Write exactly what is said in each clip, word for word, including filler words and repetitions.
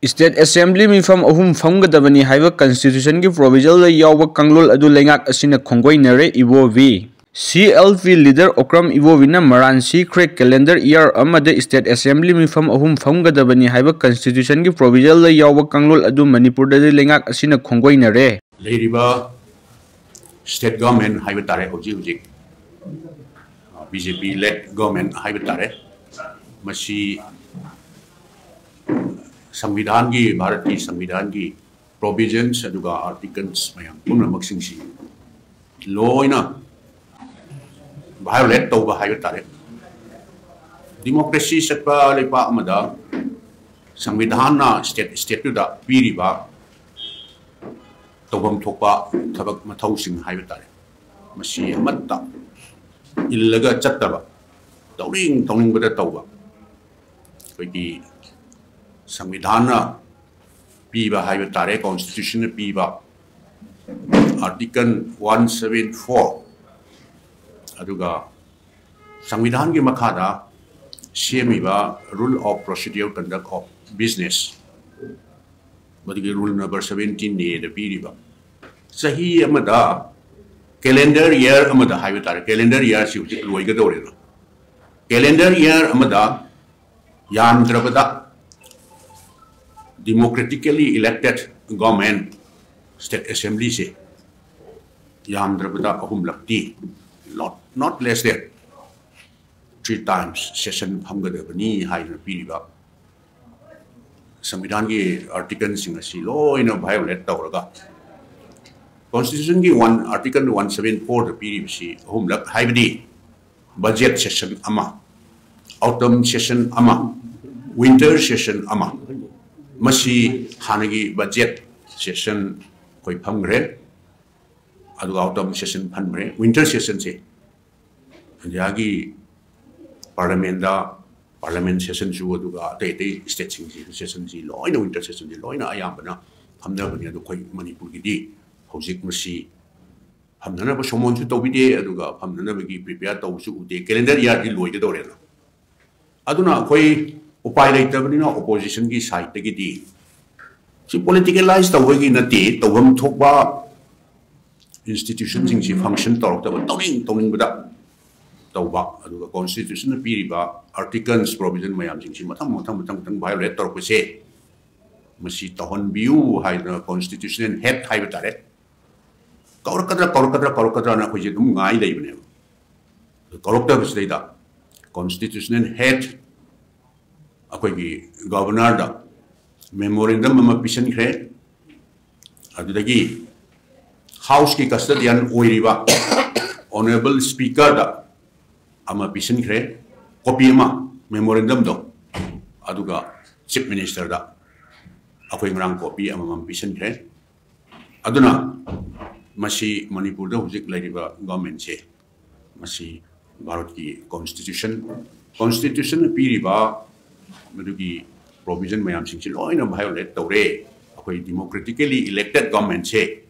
State Assembly ꯃꯤꯐꯝ ꯑꯍꯨꯝ ꯐꯝꯒꯗꯕꯅꯤ ꯍꯥꯏꯕ Constitution ꯒꯤ provision ꯗ ꯌꯥꯎꯕ ꯀꯥꯡꯂꯣꯟ ꯑꯗꯨ ꯂꯩꯉꯥꯛ ꯑꯁꯤꯅ ꯈꯣꯡꯒꯣꯏꯅꯔꯦ꯫ ꯏꯕꯣꯕꯤ꯫ C L P leader Okram ꯏꯕꯣꯕꯤꯅ ꯃꯔꯥꯟ ꯁꯤꯈ꯭ꯔꯦ꯫ Calendar year ꯑꯃꯗ State Assembly ꯃꯤꯐꯝ ꯑꯍꯨꯝ ꯐꯝꯒꯗꯕꯅꯤ ꯍꯥꯏꯕ Constitution ꯒꯤ provision ꯗ ꯌꯥꯎꯕ ꯀꯥꯡꯂꯣꯟ ꯑꯗꯨ ꯃꯅꯤꯄꯨꯔꯗꯗꯤ ꯂꯩꯉꯥꯛ ꯑꯁꯤꯅ ꯈꯣꯡꯒꯣꯏꯅꯔꯦ꯫ ꯂꯩꯔꯤꯕ state government ꯍꯥꯏꯕ ꯇꯥꯔꯦ, ꯍꯧꯖꯤꯛ ꯍꯧꯖꯤꯛ B J P led government ꯍꯥꯏꯕ ꯇꯥꯔꯦ, ꯃꯁꯤ ꯁꯪꯕꯤꯙꯥꯟꯒꯤ, ꯚꯥꯔꯠꯀꯤ ꯁꯪꯕꯤꯙꯥꯟꯒꯤ provisions ꯑꯗꯨꯒ articles ꯃꯌꯥꯝ ꯄꯨꯝꯅꯃꯛꯁꯤꯡꯁꯤ ꯂꯣꯏꯅ violate ꯇꯧꯕ ꯍꯥꯏꯕ ꯇꯥꯔꯦ꯫ Democracy ꯆꯠꯄ ꯂꯩꯕꯥꯛ ꯑꯃꯗ ꯁꯪꯕꯤꯙꯥꯟꯅ state, state ꯇꯨꯗ ꯄꯤꯔꯤꯕ ꯇꯧꯐꯝ ꯊꯣꯛꯄ ꯊꯕꯛ ꯃꯊꯧꯁꯤꯡ ꯍꯥꯏꯕ ꯇꯥꯔꯦ, ꯃꯁꯤ ꯑꯃꯠꯇ ꯏꯜꯂꯒ ꯆꯠꯇꯕ, ꯇꯧꯅꯤꯡ ꯇꯧꯅꯤꯡꯕꯗ ꯇꯧꯕ, ꯑꯩꯈꯣꯏꯒꯤ ꯁꯪꯕꯤꯙꯥꯟꯅ ꯄꯤꯕ ꯍꯥꯏꯕ ꯇꯥꯔꯦ, Constitution ꯅ ꯄꯤꯕ Article one seven four, ꯑꯗꯨꯒ ꯁꯪꯕꯤꯙꯥꯟꯒꯤ ꯃꯈꯥꯗ ꯁꯦꯝꯃꯤꯕ Rule of Procedure Conduct of Business, ꯃꯗꯨꯒꯤ Rule number seventeen A ꯗ ꯄꯤꯔꯤꯕ, ꯆꯍꯤ ꯑꯃꯗ, calendar year ꯑꯃꯗ ꯍꯥꯏꯕ ꯇꯥꯔꯦ, calendar year ꯁꯤ ꯍꯧꯖꯤꯛ ꯂꯣꯏꯒꯗꯧꯔꯦꯅ, calendar year ꯑꯃꯗ ꯌꯥꯝꯗ꯭ꯔꯕꯗ democratically elected government, state assembly ꯁꯦ ꯌꯥꯝꯗ꯭ꯔꯕꯗ ꯑꯍꯨꯝꯂꯛꯇꯤ, not, not less than three times session ꯐꯝꯒꯗꯕꯅꯤ ꯍꯥꯏꯗꯨꯅ ꯄꯤꯔꯤꯕ ꯁꯪꯕꯤꯙꯥꯟꯒꯤ article ꯁꯤꯡ ꯑꯁꯤ ꯂꯣꯏꯅ violate ꯇꯧꯔꯒ, Constitution ꯒꯤ one, Article one seven four ꯗ ꯄꯤꯔꯤꯕꯁꯤ ꯑꯍꯨꯝꯂꯛ, ꯍꯥꯏꯕꯗꯤ budget session ꯑꯃ, autumn session ꯑꯃ, winter session ꯑꯃ, ꯃꯁꯤ ꯍꯥꯟꯅꯒꯤ budget session ꯑꯩꯈꯣꯏ ꯐꯝꯈ꯭ꯔꯦ, ꯑꯗꯨꯒ autumn session ꯐꯝꯈ꯭ꯔꯦ, winter session ꯁꯦ ꯏꯟꯗꯤꯌꯥꯒꯤ parliament ꯗ, parliament session ꯁꯨ, ꯑꯗꯨꯒ ꯑꯇꯩ ꯑꯇꯩ state ꯁꯤꯡꯒꯤ session ꯁꯤ ꯂꯣꯏꯅ, winter session ꯁꯤ ꯂꯣꯏꯅ ꯑꯌꯥꯝꯕꯅ ꯐꯝꯅꯕꯅꯤ꯫ ꯑꯗꯣ ꯑꯩꯈꯣꯏ ꯃꯅꯤꯄꯨꯔꯒꯤꯗꯤ ꯍꯧꯖꯤꯛ ꯃꯁꯤ ꯐꯝꯅꯅꯕ ꯁꯣꯃꯣꯟꯁꯨ ꯇꯧꯕꯤꯗꯦ, ꯑꯗꯨꯒ ꯐꯝꯅꯅꯕꯒꯤ prepare ꯇꯧꯕꯁꯨ ꯎꯗꯦ꯫ Calendar year ꯗꯤ ꯂꯣꯏꯒꯗꯧꯔꯦꯅ꯫ ꯑꯗꯨꯅ ꯑꯩꯈꯣꯏ ꯎꯄꯥꯏ ꯂꯩꯇꯕꯅꯤꯅ oppositionꯒꯤ sideꯇꯒꯤꯗꯤ ꯁꯤ politicalize ꯇꯧꯕꯒꯤ ꯅꯠꯇꯦ, ꯇꯧꯐꯝ ꯊꯣꯛꯄ institutionꯁꯤꯡꯁꯤ function ꯇꯧꯔꯛꯇꯕ, ꯇꯧꯅꯤꯡ ꯇꯧꯅꯤꯡꯕꯗ ꯇꯧꯕ, ꯑꯗꯨꯒ constitutionꯅ ꯄꯤꯔꯤꯕ articles provision ꯃꯌꯥꯝꯁꯤꯡꯁꯤ ꯃꯊꯪ ꯃꯊꯪ ꯃꯊꯪ ꯃꯊꯪ violate ꯇꯧꯔꯛꯄꯁꯦ, ꯃꯁꯤ ꯇꯧꯍꯟꯕꯤꯌꯨ ꯍꯥꯏꯗꯅ constitutional head ꯍꯥꯏꯕ ꯇꯥꯔꯦ, ꯀꯧꯔꯛꯀꯗ꯭ꯔꯥ ꯀꯧꯔꯛꯀꯗ꯭ꯔꯥ ꯀꯧꯔꯛꯀꯗ꯭ꯔꯥꯅ ꯑꯩꯈꯣꯏꯁꯦ ꯑꯗꯨꯝ ꯉꯥꯏ ꯂꯩꯕꯅꯦꯕ꯫ ꯀꯧꯔꯛꯇꯕꯁꯤꯗꯩꯗ constitutional head ꯑꯩꯈꯣꯏꯒꯤ governorꯗ memorandum ꯑꯃ ꯄꯤꯁꯤꯟꯈ꯭ꯔꯦ꯫ ꯑꯗꯨꯗꯒꯤ Houseꯀꯤ custodian ꯑꯣꯏꯔꯤꯕ honourable speakerꯗ ꯑꯃ ꯄꯤꯁꯤꯟꯈ꯭ꯔꯦ, copy ꯑꯃ memorandumꯗꯣ, ꯑꯗꯨꯒ Chief Ministerꯗ ꯑꯩꯈꯣꯏ ꯉꯔꯥꯡ copy ꯑꯃꯃꯝ ꯄꯤꯁꯤꯟꯈ꯭ꯔꯦ꯫ ꯑꯗꯨꯅ ꯃꯁꯤ ꯃꯅꯤꯄꯨꯔꯗ ꯍꯧꯖꯤꯛ ꯂꯩꯔꯤꯕ governmentꯁꯦ, ꯃꯁꯤ ꯚꯥꯔꯠꯀꯤ constitution, constitutionꯅ ꯄꯤꯔꯤꯕ ꯃꯗꯨꯒꯤ provision ꯃꯌꯥꯝꯁꯤꯡꯁꯤ ꯂꯣꯏꯅ violate ꯇꯧꯔꯦ꯫ ꯑꯩꯈꯣꯏ democratically elected governmentꯁꯦ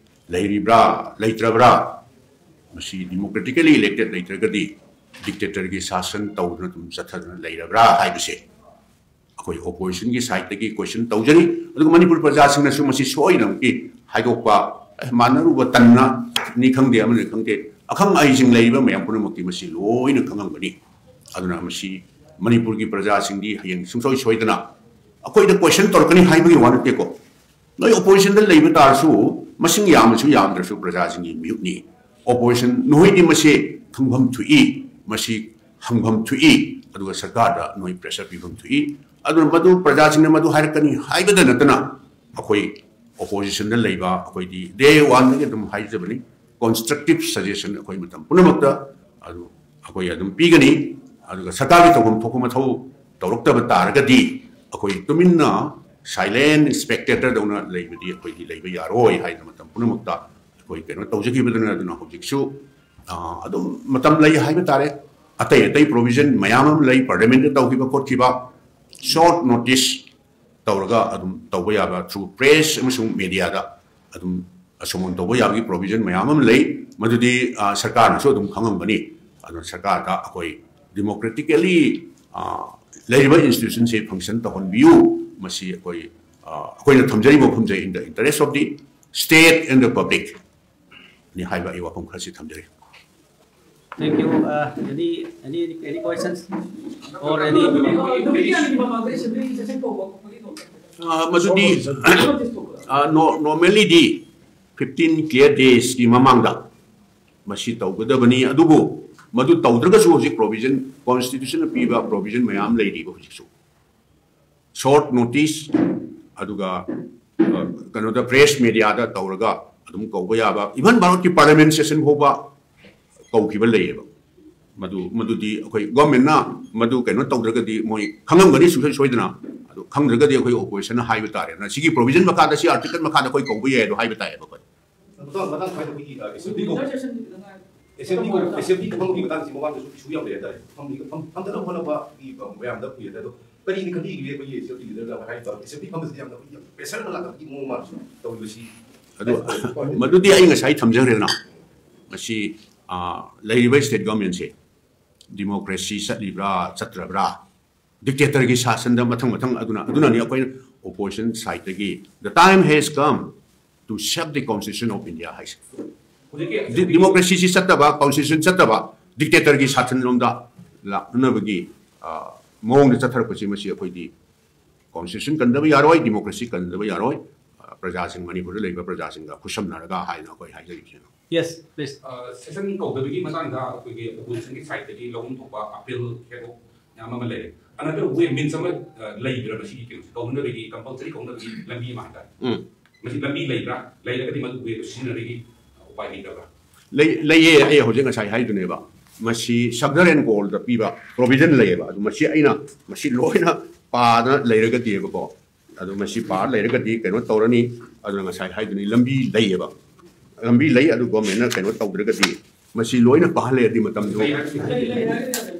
ꯂꯩꯔꯤꯕ꯭ꯔꯥ ꯂꯩꯇ꯭ꯔꯕ꯭ꯔꯥ? ꯃꯁꯤ democratically elected ꯂꯩꯇ꯭ꯔꯒꯗꯤ dictatorꯒꯤ ꯁꯥꯁꯟ ꯇꯧꯗꯨꯅ ꯑꯗꯨꯝ ꯆꯠꯊꯗꯨꯅ ꯂꯩꯔꯕ꯭ꯔꯥ ꯍꯥꯏꯕꯁꯦ ꯑꯩꯈꯣꯏ oppositionꯒꯤ sideꯇꯒꯤ question ꯇꯧꯖꯔꯤ꯫ ꯑꯗꯨꯒ ꯃꯅꯤꯄꯨꯔ ꯄ꯭ꯔꯖꯥꯁꯤꯡꯅꯁꯨ ꯃꯁꯤ ꯁꯣꯏꯗꯅꯃꯛꯀꯤ ꯍꯥꯏꯗꯣꯛꯄ, ꯑꯦ, ꯃꯥꯟꯅꯔꯨꯕ ꯇꯟꯅꯅꯤ ꯈꯪꯗꯦ, ꯑꯃꯅꯤ ꯈꯪꯗꯦ, ꯑꯈꯪ ꯑꯍꯩꯁꯤꯡ ꯂꯩꯔꯤꯕ ꯃꯌꯥꯝ ꯄꯨꯝꯅꯃꯛꯇꯤ ꯃꯁꯤ ꯂꯣꯏꯅ ꯈꯪꯉꯝꯒꯅꯤ꯫ ꯑꯗꯨꯅ ꯃꯁꯤ ꯃꯅꯤꯄꯨꯔꯒꯤ ꯄ꯭ꯔꯖꯥꯁꯤꯡꯗꯤ ꯍꯌꯦꯡ ꯁꯨꯡꯁꯣꯏ ꯁꯣꯏꯗꯅ ꯑꯩꯈꯣꯏꯗ question ꯇꯧꯔꯛꯀꯅꯤ ꯍꯥꯏꯕꯒꯤ ꯋꯥ ꯅꯠꯇꯦꯀꯣ꯫ ꯅꯣꯏ oppositionꯗ ꯂꯩꯕ ꯇꯥꯔꯁꯨ, ꯃꯁꯤꯡ ꯌꯥꯝꯃꯁꯨ ꯌꯥꯝꯗ꯭ꯔꯁꯨ ꯄ꯭ꯔꯖꯥꯁꯤꯡꯒꯤ ꯃꯤꯍꯨꯠꯅꯤ꯫ Opposition, ꯅꯈꯣꯏꯗꯤ ꯃꯁꯤ ꯈꯪꯐꯝ ꯊꯣꯛꯏ, ꯃꯁꯤ ꯍꯪꯐꯝ ꯊꯣꯛꯏ, ꯑꯗꯨꯒ ꯁꯔꯀꯥꯔꯗ ꯅꯣꯏ pressure ꯄꯤꯐꯝ ꯊꯣꯛꯏ꯫ ꯑꯗꯨꯅ ꯃꯗꯨ ꯄ꯭ꯔꯖꯥꯁꯤꯡꯅ ꯃꯗꯨ ꯍꯥꯏꯔꯛꯀꯅꯤ ꯍꯥꯏꯕꯗ ꯅꯠꯇꯅ, ꯑꯩꯈꯣꯏ oppositionꯗ ꯂꯩꯕ ꯑꯩꯈꯣꯏꯗꯤ day oneꯗꯒꯤ ꯑꯗꯨꯝ ꯍꯥꯏꯖꯕꯅꯤ, constructive suggestion ꯑꯩꯈꯣꯏ ꯃꯇꯝ ꯄꯨꯝꯅꯃꯛꯇ ꯑꯗꯨ ꯑꯩꯈꯣꯏ ꯑꯗꯨꯝ ꯄꯤꯒꯅꯤ꯫ ꯑꯗꯨꯒ ꯁꯔꯀꯥꯔꯒꯤ ꯇꯧꯐꯝ ꯊꯣꯛꯄ ꯃꯊꯧ ꯇꯧꯔꯛꯇꯕ ꯇꯥꯔꯒꯗꯤ, ꯑꯩꯈꯣꯏ ꯇꯨꯃꯤꯟꯅ silent spectatorꯗꯧꯅ ꯂꯩꯕꯗꯤ ꯑꯩꯈꯣꯏꯗꯤ ꯂꯩꯕ ꯌꯥꯔꯣꯏ ꯍꯥꯏꯅ ꯃꯇꯝ ꯄꯨꯝꯅꯃꯛꯇ ꯑꯩꯈꯣꯏ ꯀꯩꯅꯣ ꯇꯧꯖꯈꯤꯕꯗꯨꯅ꯫ ꯑꯗꯨꯅ ꯍꯧꯖꯤꯛꯁꯨ, ꯑ, ꯑꯗꯨꯝ ꯃꯇꯝ ꯂꯩ ꯍꯥꯏꯕ ꯇꯥꯔꯦ꯫ ꯑꯇꯩ ꯑꯇꯩ provision ꯃꯌꯥꯝ ꯑꯃ ꯂꯩ, parliamentꯇ ꯇꯧꯈꯤꯕ ꯈꯣꯠꯈꯤꯕ, short notice ꯇꯧꯔꯒ ꯑꯗꯨꯝ ꯇꯧꯕ ꯌꯥꯕ, through press ꯑꯃꯁꯨꯡ mediaꯗ ꯑꯗꯨꯝ summon ꯇꯧꯕ ꯌꯥꯕꯒꯤ provision ꯃꯌꯥꯝ ꯑꯃ ꯂꯩ꯫ ꯃꯗꯨꯗꯤ, ꯑ, ꯁꯔꯀꯥꯔꯅꯁꯨ ꯑꯗꯨꯝ ꯈꯪꯉꯝꯒꯅꯤ꯫ ꯑꯗꯨꯅ ꯁꯔꯀꯥꯔꯗ ꯑꯩꯈꯣꯏ democratically, ꯑ, ꯂꯩꯔꯤꯕ institutionꯁꯦ function ꯇꯧꯍꯟꯕꯤꯌꯨ꯫ ꯃꯁꯤ ꯑꯩꯈꯣꯏ ꯑ, ꯑꯩꯈꯣꯏꯅ ꯊꯝꯖꯔꯤꯕ ꯋꯥꯐꯝꯁꯦ in the interest of the state and the public ꯅꯤ ꯍꯥꯏꯕ ꯑꯩ ꯋꯥꯐꯝ ꯈꯔꯁꯤ ꯊꯝꯖꯔꯤ꯫ Thank you. Uh, any any any questions or any? ꯑ, ꯃꯗꯨꯗꯤ ꯑ, ꯅꯣ- normallyꯗꯤ fifteen clear daysꯀꯤ ꯃꯃꯥꯡꯗ ꯃꯁꯤ ꯇꯧꯒꯗꯕꯅꯤ꯫ ꯑꯗꯨꯕꯨ ꯃꯗꯨ ꯇꯧꯗ꯭ꯔꯒꯁꯨ ꯍꯧꯖꯤꯛ provision, constitutionꯅ ꯄꯤꯕ provision ꯃꯌꯥꯝ ꯂꯩꯔꯤꯕ ꯍꯧꯖꯤꯛꯁꯨ꯫ Short notice, ꯑꯗꯨꯒ ꯑ, ꯀꯩꯅꯣꯗ press mediaꯗ ꯇꯧꯔꯒ ꯑꯗꯨꯝ ꯀꯧꯕ ꯌꯥꯕ, even ꯚꯥꯔꯠꯀꯤ parliament session ꯐꯥꯎꯕ ꯀꯧꯈꯤꯕ ꯂꯩꯌꯦꯕ꯫ ꯃꯗꯨ ꯃꯗꯨꯗꯤ ꯑꯩꯈꯣꯏ governmentꯅ ꯃꯗꯨ ꯀꯩꯅꯣ ꯇꯧꯗ꯭ꯔꯒꯗꯤ ꯃꯣꯏ ꯈꯪꯉꯝꯒꯅꯤ ꯁꯨꯡꯁꯣꯏ ꯁꯣꯏꯗꯅ꯫ ꯑꯗꯨ ꯈꯪꯗ꯭ꯔꯒꯗꯤ ꯑꯩꯈꯣꯏ oppositionꯅ ꯍꯥꯏꯕ ꯇꯥꯔꯦ꯫ ꯑꯗꯨꯅ ꯁꯤꯒꯤ provision ꯃꯈꯥꯗ, ꯁꯤ article ꯃꯈꯥꯗ ꯑꯩꯈꯣꯏ ꯀꯧꯕ ꯌꯥꯏ ꯑꯗꯣ ꯍꯥꯏꯕ ꯇꯥꯏꯌꯦꯕ ꯑꯩꯈꯣꯏ꯫ ꯃꯇꯥꯡ ꯃꯇꯥꯡ ꯁ꯭ꯋꯥꯏꯗ ꯑꯩꯈꯣꯏꯒꯤ ꯑꯦꯁꯦꯝꯕ꯭ꯂꯤ ꯀꯧ ꯑꯦꯁꯦꯝꯕ꯭ꯂꯤ ꯀꯧ ꯑꯦꯁꯦꯝꯕ꯭ꯂꯤ ꯀꯧꯕꯒꯤ ꯃꯇꯥꯡꯁꯤ ꯃꯃꯥꯡꯗꯁꯨ ꯏꯁꯨ ꯌꯥꯝ ꯂꯩ ꯍꯥꯏꯇꯥꯔꯦ꯫ ꯐꯝ- ꯐꯝ- ꯐꯝꯗꯅꯕ ꯍꯣꯠꯅꯕꯒꯤ ꯃꯌꯥꯝꯗ ꯎꯏ ꯍꯥꯏꯇꯥꯔꯦ꯫ ꯑꯗꯣ ꯀꯔꯤꯅꯤ ꯈꯜꯂꯤꯒꯦ ꯑꯩꯈꯣꯏꯒꯤ ꯑꯦꯁꯦꯝꯕ꯭ꯂꯤ ꯂꯤꯗꯔꯅ ꯍꯥꯏꯔꯤꯕ ꯑꯦꯁꯦꯝꯕ꯭ꯂꯤ ꯐꯝꯕꯁꯤꯗ ꯌꯥꯝꯅ ꯑꯩꯈꯣꯏꯒꯤ ꯌꯥꯝ ꯄ꯭ꯔꯦꯁꯔ ꯑꯃ ꯂꯥꯛꯀꯗꯕꯒꯤ ꯃꯑꯣꯡ ꯃꯥꯜꯂꯁꯨ ꯇꯧꯔꯤꯕꯁꯤ? ꯑꯗꯨ ꯃꯗꯨꯗꯤ ꯑꯩ ꯉꯁꯥꯏ ꯊꯝꯖꯈ꯭ꯔꯦꯗꯅ꯫ ꯃꯁꯤ ꯑ, ꯂꯩꯔꯤꯕ state governmentꯁꯦ democracy ꯆꯠꯂꯤꯕ꯭ꯔꯥ ꯆꯠꯇ꯭ꯔꯕ꯭ꯔꯥ, dictatorꯒꯤ ꯁꯥꯁꯟꯗ ꯃꯊꯪ ꯃꯊꯪ ꯑꯗꯨꯅ ꯑꯗꯨꯅꯅꯤ ꯑꯩꯈꯣꯏꯅ opposition sideꯇꯒꯤ the time has come to save the constitution of India ꯍꯥꯏꯁꯦ꯫ ꯍꯧꯖꯤꯛꯀꯤ ꯗꯤ- democracyꯁꯤ ꯆꯠꯇꯕ, constitution ꯆꯠꯇꯕ, dictatorꯒꯤ ꯁꯥꯁꯟꯂꯣꯝꯗ ꯂꯥꯛꯅꯅꯕꯒꯤ ꯑ, ꯃꯑꯣꯡꯗ ꯆꯠꯊꯔꯛꯄꯁꯤ ꯃꯁꯤ ꯑꯩꯈꯣꯏꯗꯤ constitution ꯀꯟꯗꯕ ꯌꯥꯔꯣꯏ, democracy ꯀꯟꯗꯕ ꯌꯥꯔꯣꯏ꯫ ꯑ, ꯄ꯭ꯔꯖꯥꯁꯤꯡ, ꯃꯅꯤꯄꯨꯔꯗ ꯂꯩꯕ ꯄ꯭ꯔꯖꯥꯁꯤꯡꯒ ꯈꯨꯠꯁꯝꯅꯔꯒ ꯍꯥꯏꯅ ꯑꯩꯈꯣꯏ ꯍꯥꯏꯖꯔꯤꯕꯁꯤꯅ꯫ Yes, please. ꯁꯦꯁꯟ ꯀꯧꯗꯕꯒꯤ ꯃꯇꯥꯡꯗ ꯑꯩꯈꯣꯏꯒꯤ oppositionꯒꯤ sideꯇꯒꯤ ꯂꯧꯐꯝ ꯊꯣꯛꯄ appeal ꯍꯦꯛ ꯃꯌꯥꯝ ꯑꯃ ꯂꯩꯔꯦ꯫ Another way, means ꯑꯃ ꯑ, ꯂꯩꯕ꯭ꯔꯥ ꯃꯁꯤꯒꯤ ꯀꯩꯅꯣꯁꯦ ꯀꯧꯅꯕꯒꯤ, compulsory ꯀꯧꯅꯕꯒꯤ ꯂꯝꯕꯤ ꯑꯃ ꯍꯥꯏꯇꯥꯔꯦ? ꯎꯝ꯫ ꯃꯁꯤ ꯂꯝꯕꯤ ꯂꯩꯕ꯭ꯔꯥ? ꯂꯩꯔꯒꯗꯤ ꯃꯗꯨ way ꯁꯤꯖꯤꯟꯅꯕꯒꯤ ꯎꯄꯥꯏ ꯂꯩꯇꯕ꯭ꯔꯥ? ꯂꯩ ꯂꯩꯌꯦ꯫ ꯑꯩ ꯍꯧꯖꯤꯛ ꯉꯁꯥꯏ ꯍꯥꯏꯗꯨꯅꯦꯕ, ꯃꯁꯤ Sadar and Koulꯗ ꯄꯤꯕ provision ꯂꯩꯌꯦꯕ꯫ ꯑꯗꯨ ꯃꯁꯤ ꯑꯩꯅ ꯃꯁꯤ ꯂꯣꯏꯅ ꯄꯥꯗꯅ ꯂꯩꯔꯒꯗꯤꯕꯀꯣ, ꯑꯗꯨ ꯃꯁꯤ ꯄꯥꯔ ꯂꯩꯔꯒꯗꯤ ꯀꯩꯅꯣ ꯇꯧꯔꯅꯤ꯫ ꯑꯗꯨꯅ ꯉꯁꯥꯏ ꯍꯥꯏꯗꯨꯅꯤ, ꯂꯝꯕꯤ ꯂꯩꯌꯦꯕ, ꯂꯝꯕꯤ ꯂꯩ꯫ ꯑꯗꯨ governmentꯅ ꯀꯩꯅꯣ ꯇꯧꯗ꯭ꯔꯒꯗꯤ, ꯃꯁꯤ ꯂꯣꯏꯅ ꯄꯥꯍꯜꯂꯦ ꯑꯗꯨꯗꯤ ꯃꯇꯝꯗꯣ꯫ ꯂꯩ ꯍꯥꯏꯕꯁꯤ